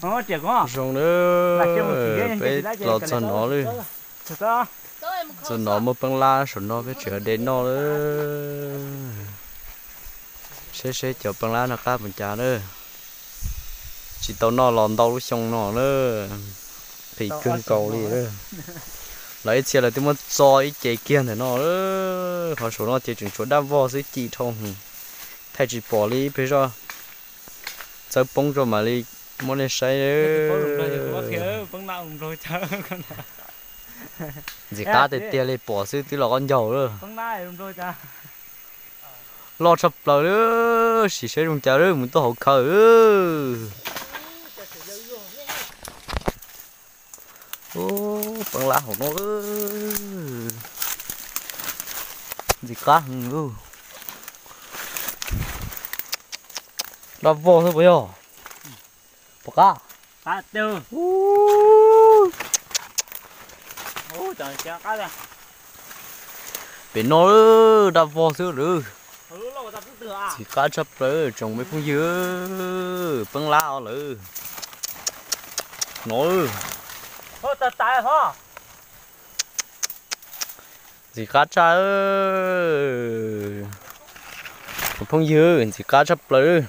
Zoo na, peb los txog no lawm. Txog no muaj peeb lab saum no peb tseem de noj lawm. Seb seb cov peeb lab no qab mus cas na. Tsis tau noj los ntau lub xyoo no na. Qis kawg nkaus li. Lawv ib txhia lawv twb muab txo ib ce kiag ntawm no. Qhov saum no ces tseem tshuav dab vog xwb ci dhau. Thaij tsis pom li, ib pliag zoj txawb poob rau mam li muab nej saib. Ntxim qab tiag tiag li, pom xwb twb los qab ncaug lawm. Loj tshaj plaws li, sim saib zoo cas lawm mus tuaj hauv khaws. Ub, peeb lab hauv no, ntxim qab heev. Dab vog xwb puas yog? Puas qab? Pem no dab vog xwb lawm. Ntxim qab tshaj plaws tsoom me phooj ywg, peeb lab os lawm. No, ntxim qab tshaj, phooj ywg, ntxim qab tshaj plaws.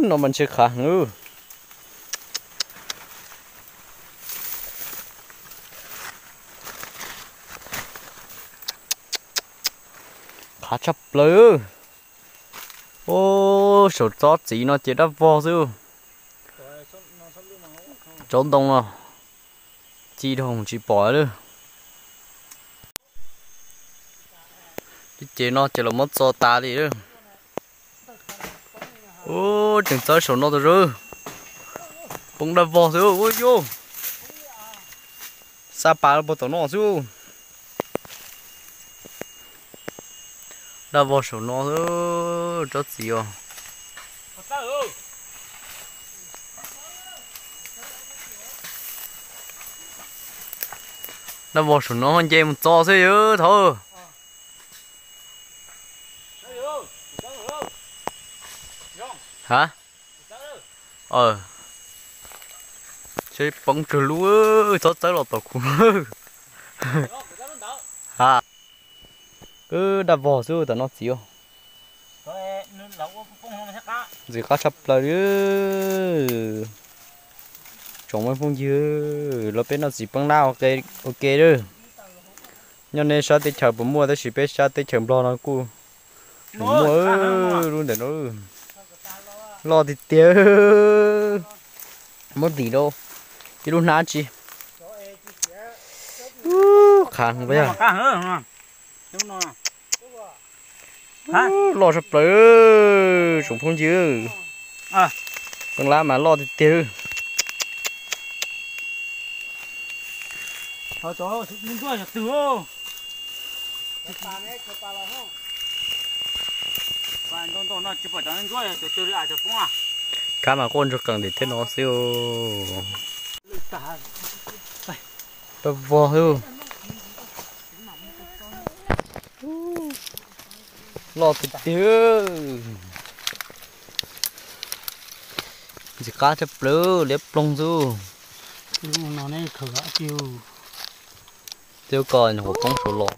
No mas ntshe qab heev. Qab tshaj plaws. Ub, saum tsob txiv no ces dab vog xwb. Tsob ntoo no ci dhau tsis pom lawm. Ces no ces los muab txo tas li lawm. Ub, tseem txawb saum no tas zog. Poob dab vog xwb ub yus. Xa pas los puag tom no xwb. Dab vog saum no xwb, tsob txiv os. Dab vog saum no nce mus txo xwb yus thaum. Ha, seb poob tsawg lub, txhob txawb los tom kuv. Ha, dab vog xwb tam no txiv. Ntxim qab tshaj plaws li. Tsoom me phooj ywg, los peb noj txiv peeb lab ua ke lawm. Nyob nej sab teb chaws puas muaj tab sis peb sab teb chaws Nplog no kuj muaj lub ntawm no. Loj tiag tiag. Muab ntim rau ib lub hnab tsi. Qab heev. Loj tshaj plaws tsoom phooj ywg. Peeb lab mas loj tiag tiag. Kab mas quaj ntsuag qees tim thiab no xwb. Dab vog xwb. Loj tiag tiag. Ntxim qab tshaj plaws liab ploog xwb. Twb ko nyuam qhuav poob saud los.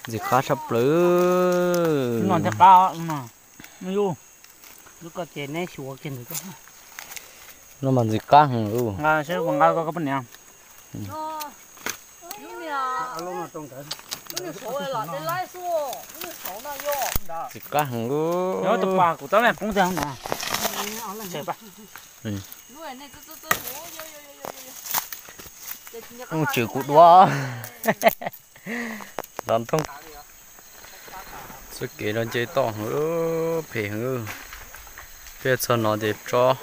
Ntxim qab tshaj plaws. No mas ntxim qab heev. Ntxim qab heev. Tswm kuv dua. Los thooj txoj kev no nce toj heev, phem heev. Peb txog no ces tsob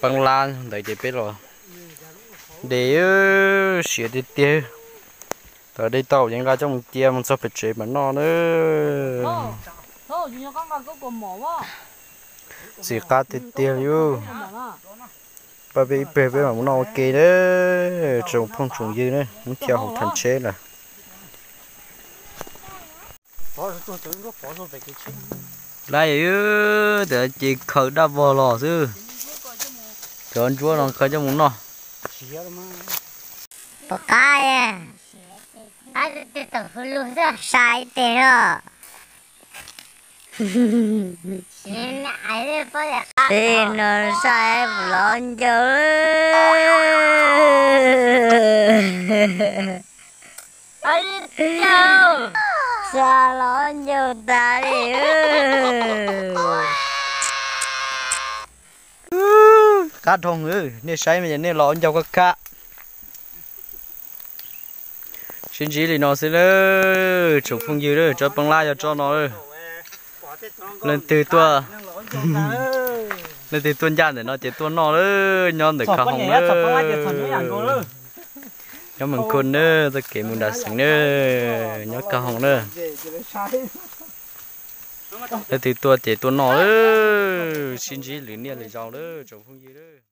peeb lab ntawd ces peb los de siav tiag tiag. Thaum de tau ces nqa coj mus cia mus txog pem tsev mam noj na. Ntxim qab tiag tiag li. Pab peb ib pliag peb mam mus noj ua ke na, tsoom phooj tsoom ywg na, muab thiaj hauv tham tsheb lawm. Lawv ces khaws dab vog los xwb. Cov ntsuab no khaws coj mus noj. Puas qab, qab tej tom hwv lug xwb, sai tes no. Tej no sai los ncaus. Xa los ncaus tas li. Qab dhau, nej saib mas nej los ncaus kab kab. Sib ntsib li no xwb lawm tsoom phooj ywg, tsob peeb lab yog tsob no lawm. Leej twg tuaj, leej twg tuaj ncaj ntawm no ces tuaj noj lawm, nyob ntawm Khaj Hoom lawm. Nyob Mees Khun na, txoj kev mus nram Xeev na, nyob Khaj Hoom na. Leej twg tuaj ces tuaj noj lawm, sib ntsib lwm niaj lwm zaus lawm tsoom phooj ywg.